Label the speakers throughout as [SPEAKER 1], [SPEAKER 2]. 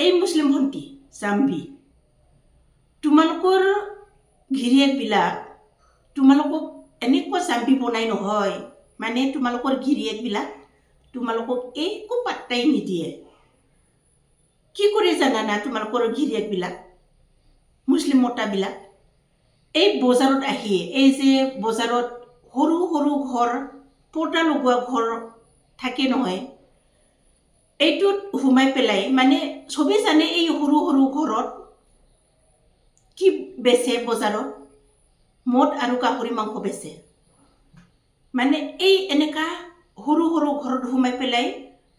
[SPEAKER 1] এই মুছলিম ভণ্টি জাম্বি তোমালোকৰ গিৰিয়েকবিলাক তোমালোকক এনেকুৱা জাম্বি বনাই নহয় মানে তোমালোকৰ গিৰিয়েকবিলাক তোমালোকক একো পাত্তাই নিদিয়ে কি কৰে জানানা তোমালোকৰ গিৰিয়েকবিলাক মুছলিম মতাবিলাক এই বজাৰত আহি এই যে বজাৰত সৰু সৰু ঘৰ পৰ্দা লগোৱা ঘৰ থাকে নহয় এইটোত সোমাই পেলাই মানে সবেই জানে এই সৰু সৰু ঘৰত কি বেচে বজাৰত মদ আৰু গাহৰি মাংস বেচে মানে এই এনেকা সৰু সৰু ঘৰত সোমাই পেলাই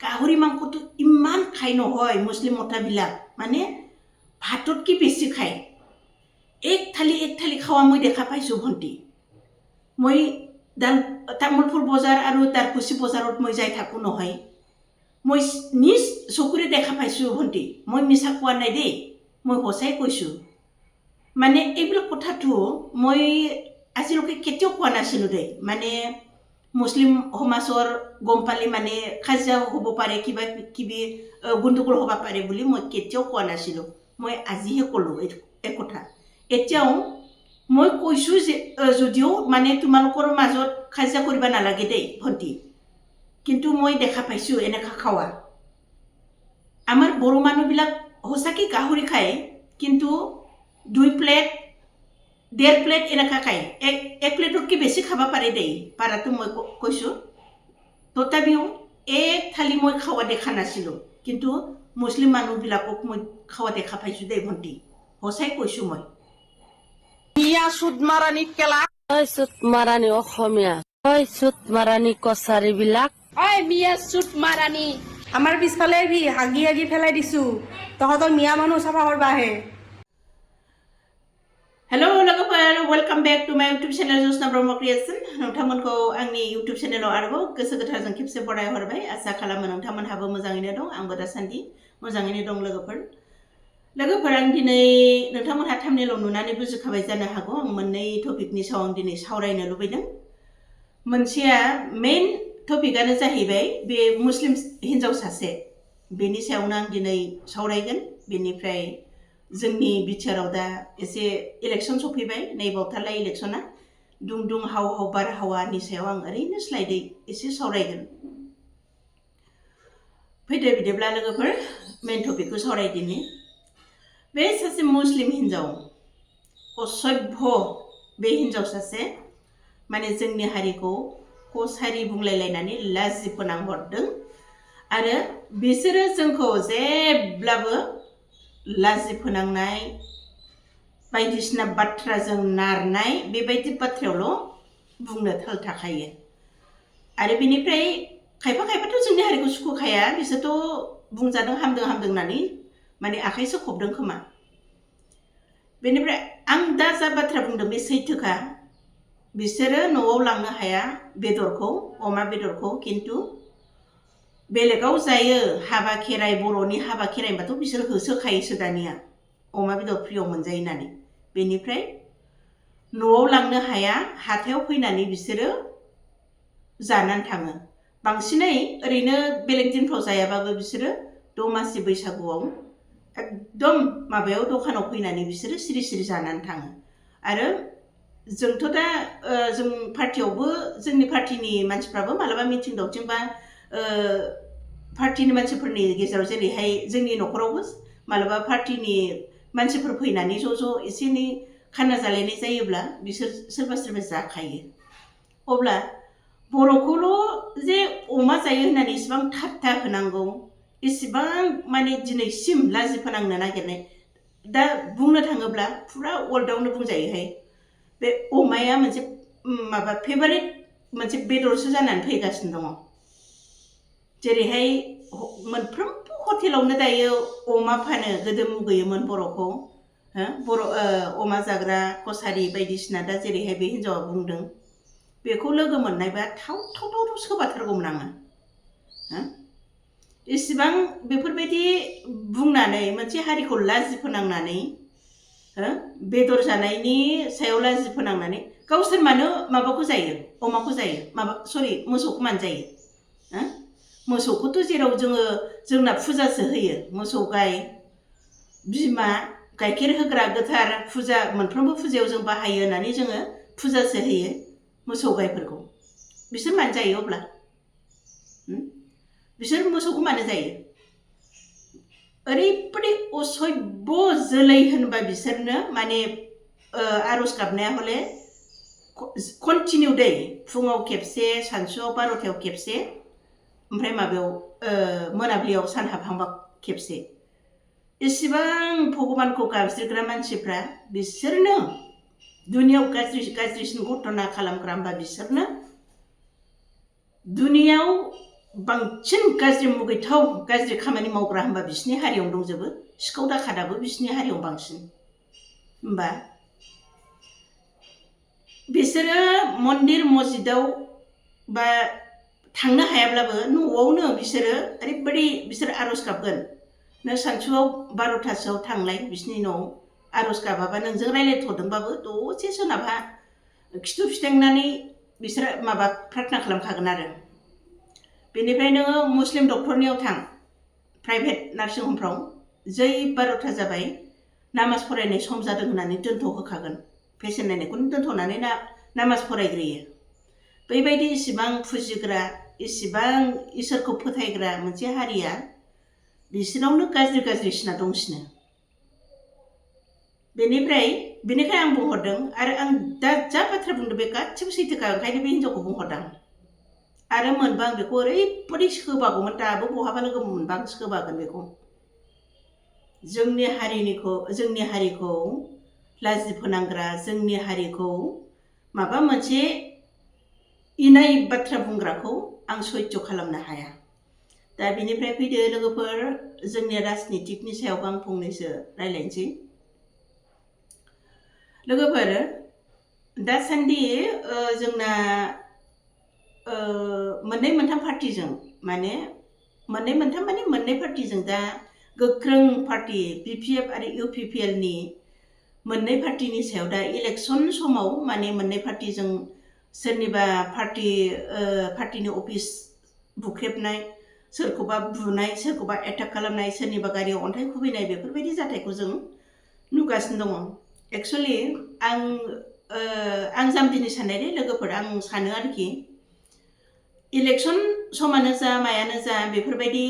[SPEAKER 1] গাহৰি মাংসটো ইমান খাই নহয় মুছলিম মতাবিলাক মানে ভাতত কি বেছি খায় এক থালি খাওয়া মই দেখা পাইছোঁ ভণ্টি মই তামোলপুৰ বজাৰ আৰু তাৰকুচি বজাৰত মই যাই থাকোঁ নহয় মই নিজ চকুৰে দেখা পাইছোঁ ভণ্টি মই মিছা কোৱা নাই দেই মই সঁচাই কৈছোঁ মানে এইবিলাক কথাটো মই আজিলৈকে কেতিয়াও কোৱা নাছিলোঁ দেই মানে মুছলিম সমাজৰ গম পালে মানে কাজিয়া হ'ব পাৰে কিবা কিবি গণ্ডগোল হ'ব পাৰে বুলি মই কেতিয়াও কোৱা নাছিলোঁ মই আজিহে ক'লোঁ এই কথা এতিয়াও মই কৈছোঁ যে যদিও মানে তোমালোকৰ মাজত কাজিয়া কৰিব নালাগে দেই ভণ্টি কিন্তু মই দেখা পাইছোঁ এনেকা খাৱা আমাৰ বড়ো মানুহবিলাক সঁচাকৈ গাহৰি খায় কিন্তু 2 প্লেট 1.5 প্লেট এনেকা খায় এক প্লেটতকৈ বেছি খাব পাৰে দেই পাৰাটো মই কৈছোঁ তথাপিও এক থালি মই খাৱা দেখা নাছিলোঁ কিন্তু মুছলিম মানুহবিলাকক মই খাৱা দেখা পাইছোঁ দেই ভণ্টি সঁচাই কৈছোঁ মই
[SPEAKER 2] মিয়া সুদ মারানি কেলা ওই সুদ মারানি অসমীয়া ওই সুদ মারানি কছাৰী বিলাক
[SPEAKER 3] ওই মিয়া সুদ মারানি
[SPEAKER 4] আমাৰ পিছফালে হাগি হাগি পেলাই দিছোঁ তহঁতৰ মিয়া মানুহ চাফা কৰিব আহে
[SPEAKER 1] हेलो लोगोफोर welcome back to my YouTube channel Jyotsna Brahma creation नोंथांमोनखौ आंनि यूट्यूब चैनलाव आरोबाव गोसो गोथारजों खेबसे बराय हरबाय आसा खालामो नोंथांमोनहाबो मोजाङैनो दं आंबो दासान्दि मोजाङैनो दं लोगोफोर आं दिनै नोंथांमोनहा थाम्बनेलाव नुनानै बुजिखाबाय जानो हागौ आं मोननै टपिकनि सायाव आं दिनै सावरायनो लुबैदों मोनसेया मेइन टपिकआनो जाहैबाय बे मुस्लिम हिन्जाव सासे बेनि सायावनो आं दिनै सावरायगोन बेनिफ्राय जोंनि बिटिआरआव दा एसे इलेक्सन सफैबाय नै बावथारला इलेक्सना दुं दुं हाव हाव बारहावानि सायाव आं ओरैनो स्लाइडै एसे सावरायगोन फैदो बिदिब्ला लोगोफोर मेइन टपिकखौ सावरायदिनि बे सासे मुस्लिम हिन्जाव असभ्य बे हिन्जाव सासे माने जोंनि हारिखौ कसारी बुंलायलायनानै लाजि फोनांहरदों आरो बिसोरो जोंखौ जेब्लाबो लाजि फोनांनाय बायदिसिना बाथ्राजों नारनाय बेबायदि बाथ्रायावल' बुंनो थाल थाखायो आरो बेनिफ्राय खायफा खायफाथ' जोंनि हारिखौ सुखुखाया बिसोरथ' बुंजादों हामदों होननानै माने आखाइसो खबदों खोमा बेनिफ्राय आं दा जा बाथ्रा बुंदों बे सैथोखा बिसोरो न'आव लांनो हाया बेदरखौ अमा बेदरखौ खिन्थु बेलेगाव जायो हाबा खेराइ बर'नि हाबा खेराइबाथ' बिसोर होसोखायोसो दानिया अमा बेदर फ्रियाव मोनजायो होननानै बेनिफ्राय न'आव लांनो हाया हाथायाव फैनानै बिसोरो जानानै थाङो बांसिनै ओरैनो बेलेग दिनफ्राव जायाबाबो बिसोरो दमासि बैसागुआव एकदम माबायाव दखानाव फैनानै बिसोरो सिरि सिरि जानानै थाङो आरो जोंथ' दा जों पार्टियावबो जोंनि पार्टिनि मानसिफ्राबो मालाबा मिटिं दावथिं बा पार्टिनि मानसिफोरनि गेजेराव जेरैहाय जोंनि न'खरावबो मालाबा पार्टिनि मानसिफोर फैनानै ज' ज' एसे एनै खाना जालायनाय जायोब्ला बिसोर सोरबा सोरबा जाखायो अब्ला बर'खौल' जे अमा जायो होननानै इसेबां थाबथा होनांगौ इसेबां माने दिनैसिम लाजि फोनांनो नागिरनाय दा बुंनो थाङोब्ला फुरा वर्ल्डआवनो बुंजायोहाय बे अमाया मोनसे माबा फेभारिट मोनसे बेदरसो जानानै फैगासिनो दङ जेरैहाय मोनफ्रोमबो हटेलावनो दायो अमा फानो गोदो मुगैयोमोन बर'खौ बर' अमा जाग्रा कसारी बायदिसिना दा जेरैहाय बे हिन्जावा बुंदों बेखौ लोगो मोननायबा थाव थाव थाव सोबाथारगौमोन आङो इसिबां बेफोरबायदि बुंनानै मोनसे हारिखौ लाजि फोनांनानै बेदर जानायनि सायाव लाजि फोनांनानै गावसोर मानो माबाखौ जायो अमाखौ जायो मोसौखौ मानो जायो मोसौखौथ' जेराव जोङो जोंना फुजासो होयो मोसौ गाय बिमा गाइखेर होग्रा गोथार फुजा मोनफ्रोमबो फुजायाव जों बाहायो होननानै जोङो फुजासो होयो मोसौ गायफोरखौ। बिसोर मानो जायो अब्ला? बिसोर मोसौखौ मानो जायो? ओरैबायदि असभ्य जोलै होनबा बिसोरनो माने आर'ज गाबनाया हले कन्टिनिउ दै, फुङाव खेबसे, सानसुआव 12थायाव खेबसे, ओमफ्राय माबायाव मोनाबिलियाव सान हाबहांबा खेबसे। इसिबां भगबानखौ गाबज्रिग्रा मानसिफ्रा बिसोरनो दुनियाव गाज्रिसिन घटना खालामग्रा होनबा बिसोरनो दुनियाव बांसिन गाज्रि मुगैथाव गाज्रि खामानि मावग्रा होनबा बिसिनि हारियावनो दंजोबो। सिखाव दाखादाबो बिसिनि हारियाव बांसिन। होमबा बिसोरो मन्दिर मस्जिदाव बा थांनो हायाब्लाबो न'आवनो बिसोरो ओरैबायदि बिसोर आर'ज गाबगोन। नों सानसुआव 12थासोआव थांलाय बिसिनि न'आव, आर'ज गाबाबा नोंजों रायज्लायथ'दोंबाबो दसे सोनाबहा खिथु फिदिंनानै बिसोरो माबा प्रार्थना खालामखागोन आरो। बेनिफ्राय नोङो मुस्लिम डक्टरनियाव थां, प्राइभेट नार्सिं हमफ्राव, जै 12था जाबाय नामाज फरायनाय सम जादों होननानै दोनथ'होखागोन। पेसेन्ट नायनायखौनो दोनथ'नानै नामाज फरायग्रोयो। बैबायदि इसिबां फुजिग्रा, इसिबां इसोरखौ फोथायग्रा मोनसे हारिया बिसोरनावनो गाज्रिसिना दंसिनो। बेनिखाय आं बुंहरदों, आरो आं दा जा बाथ्रा बुंदों बे गासिबो सैथोखा, ओंखायनो बे हिनजावखौ बुंहरदां। आरो मोनबा आं बेखौ ओरैबायदि सोबागौमोन, दाबो बहाबा लोगो मोनबा आं सोबागोन बेखौ। जोंनि हारिखौ लाजि फोनांग्रा, जोंनि हारिखौ माबा मोनसे इनाय बाथ्रा बुंग्राखौ आं सैज्य खालामनो हाया। दा बिनिफ्राय फैदो लोगोफोर, जोंनि राजनितिकनि सायावबो आं फंनैसो रायज्लायनोसै। लोगोफोर, दासान्दि जोंना मोननै मोनथाम पार्टिजों दा गोख्रों पार्टि BPF आरो UPPL नि मोननै पार्टिनि सायाव दा इलेक्सन समाव माने मोननै पार्टिजों सोरनिबा पार्टिनि अफिस बुख्रेबनाय, सोरखौबा बुनाय, सोरखौबा एटाक खालामनाय, सोरनिबा गारियाव अन्थाइ खुबैनाय, बेफोरबायदि जाथायखौ जों नुगासिनो दङ। एक्सुवेलि आं जाम्बिनि साननाय लोगोफोर, आं सानो आरोखि इलेक्सन समानो जा मायानो जा बेफोरबायदि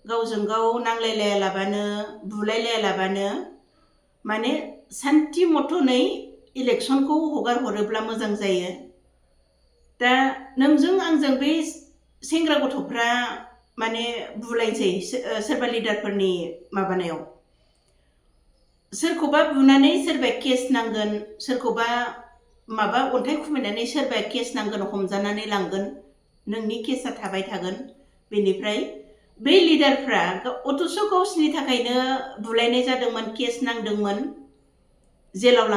[SPEAKER 1] गावजों गाव नांलायलायालाबानो, बुलायलायालाबानो माने सान्थि मथनै इलेक्सनखौ हगार हरोब्ला मोजां जायो। दा नोंजों आंजों बे सेंग्रा गथ'फ्रा माने बुलायनोसै सोरबा लिडारफोरनि माबानायाव, सोरखौबा बुनानै सोरबा केस नांगोन, सोरखौबा माबा अन्थाइ खुबैनानै सोरबा केस नांगोन, हमजानानै लांगोन, नोंनि केसा थाबाय थागोन। बेनिफ्राय बै लिडारफ्रा अथ'स' गावसिनि थाखायनो बुलायनाय जादोंमोन, केस नांदोंमोन, जेलाव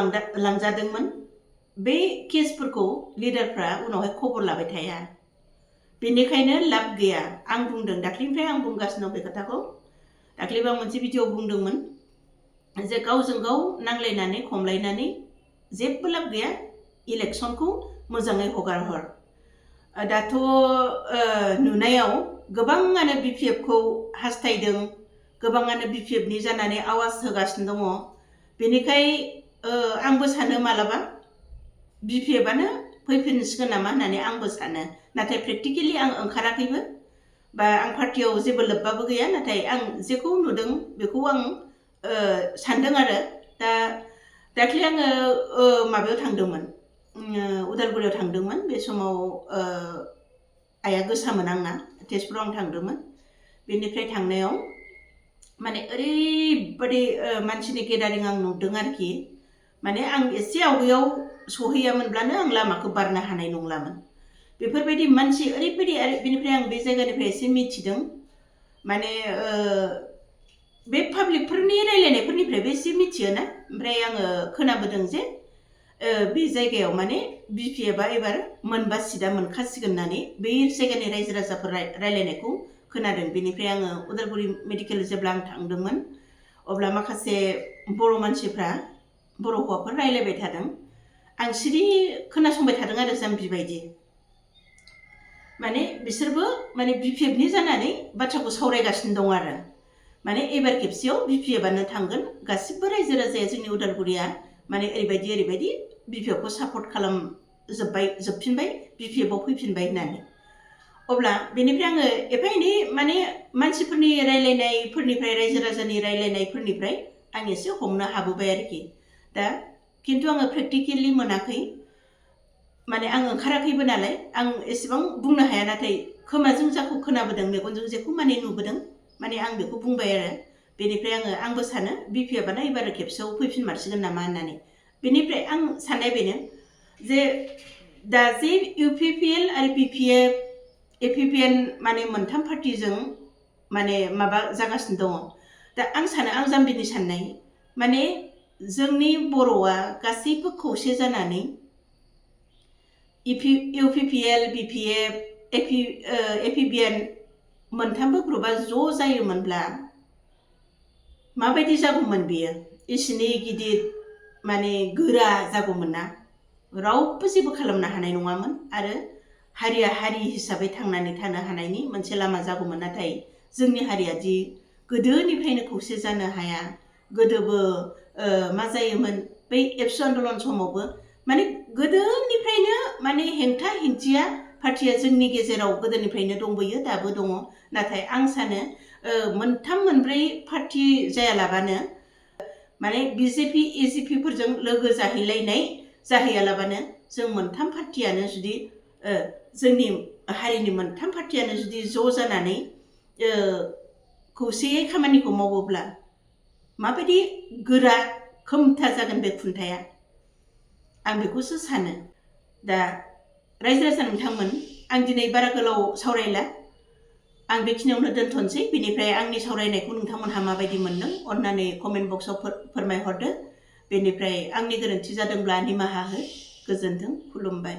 [SPEAKER 1] लांजादोंमोन, बे केसफोरखौ लिडारफ्रा उनावहाय खबर लाबाय थाया। बेनिखायनो लाब गैया। आं बुंदों, दाख्लैनिफ्राय आं बुंगासिनो दं बे खोथाखौ। दाख्लैबो आं मोनसे भिडिअ बुंदोंमोन जे गावजों गाव नांलायनानै खमलायनानै जेबो लाब गैया, इलेक्सनखौ मोजाङै हगार हर। दाथ' नुनायाव गोबाङानो BPF खौ हास्थायदों, गोबाङानो BPF नि जानानै आवाज होगासिनो दङ। बेनिखाय आंबो सानो मालाबा BPF आनो फैफिनसिगोन नामा होननानै आंबो सानो। नाथाय प्रेक्टिकेलि आं ओंखाराखैबो, बा आं पार्टियाव जेबो लोब्बाबो गैया। नाथाय आं जेखौ नुदों बेखौ आं सानदों आरो। दाख्लै आङो माबायाव थांदोंमोन, उदालगुरियाव थांदोंमोन। बे समाव आइया गोसामोन आंना, तेजपुराव आं थांदोंमोन। बेनिफ्राय थांनायाव माने ओरैबायदि मानसिनि गेदारिं आं नुदों आरोखि, माने आं एसे आवगायाव सहैयामोनब्लानो आं लामाखौ बारनो हानाय नंलामोन। बेफोरबायदि मानसि ओरैबायदि। आरो बेनिफ्राय आं बे जायगानिफ्राय एसे मिथिदों, माने बे पाब्लिकफोरनि रायलायनायफोरनिफ्रायबो एसे मिथियोना। ओमफ्राय आङो खोनाबोदों जे बे जायगायाव माने BPF आ एबार मोनबा सिटआ मोनखासिगोन होननानै बै जायगानि रायजो राजाफोर रायलायनायखौ खोनादों। बेनिफ्राय आङो उदालगुरि मेडिकेल जेब्ला आं थांदोंमोन, अब्ला माखासे बर' मानसिफ्रा, बर' हौवाफोर रायलायबाय थादों। आं सिरि खोनासंबाय थादों आरो जाम्बि बायदि। माने बिसोरबो माने BPF नि जानानै बाथ्राखौ सावरायगासिनो दं आरो। माने एबार खेबसेयाव बिपिएफआनो थांगोन गासिबो रायजो राजाया जोंनि उदालगुरिया माने ओरैबायदि बिपिएफखौ सापर्ट जोबफिनबाय बिपिएफआव फैफिनबाय होननानै अब्ला बेनिफ्राय आङो एफा एनै माने मानसिफोरनि रायलायनायफोरनिफ्राय रायजो राजानि रायलायनायफोरनिफ्राय आं एसे हमनो हाबोबाय आरोखि दा खिन्थु आङो प्रेक्टिकेलि मोनाखै माने आं ओंखाराखैबो नालाय आं एसेबां बुंनो हाया नाथाय खोमाजों जाखौ खोनाबोदों मेगनजों जेखौ माने नुबोदों माने आं बेखौ बुंबाय आरो बेनिफ्राय आंबो सानो बिपिएफआनो एबार खेबसेयाव फैफिनमारसिगोन नामा होननानै बेनिफ्राय आं साननाय बेनो जे दा जे इउपिपिएल आरो बिपिएफ एपिपिएन माने मोनथाम पार्टिजों माने माबा जागासिनो दङ दा आं सानो आं जाम्बिनि साननाय माने जोंनि बर'आ गासैबो खौसे जानानै इउपिपिएल बिपिएफ एपिबिएन मोनथामबो ग्रुपआ ज' जायोमोनब्ला माबायदि जागौमोन बेयो एसेनै गिदिर माने गोरा जागौमोन ना रावबो जेबो खालामनो हानाय नङामोन आरो हारिया हारि हिसाबै थांनानै थानो हानायनि मोनसे लामा जागौमोन नाथाय जोंनि हारिया दि गोदोनिफ्रायनो खौसे जानो हाया गोदोबो मा जायोमोन बै एबसु आन्दलन समावबो माने गोदोनिफ्रायनो माने हेंथा हेंथिया पार्टिया जोंनि गेजेराव गोदोनिफ्रायनो दंबोयो दाबो दङ नाथाय आं सानो मोनथाम मोनब्रै पार्टि जायालाबानो माने बिजेपि एजिपिफोरजों लोगो जाहैयालाबानो जों मोनथाम पार्टियानो जुदि जोंनि हारिनि मोनथाम पार्टियानो जुदि ज' जानानै खौसेयै खामानिखौ मावोब्ला माबायदि गोरा खोमथा जागोन बे खुन्थाया आं बेखौसो सानो दा रायजो राजा नोंथांमोन आं दिनै बारा गोलाव सावरायला आं बेखिनियावनो दोनथ'नोसै बेनिफ्राय आंनि सावरायनायखौ नोंथांमोनहा माबायदि मोनदों अन्नानै कमेन्ट बक्सआव फोरमायहरदो बेनिफ्राय आंनि गोरोन्थि जादोंब्ला निमाहा हो गोजोन्थों खुलुमबाय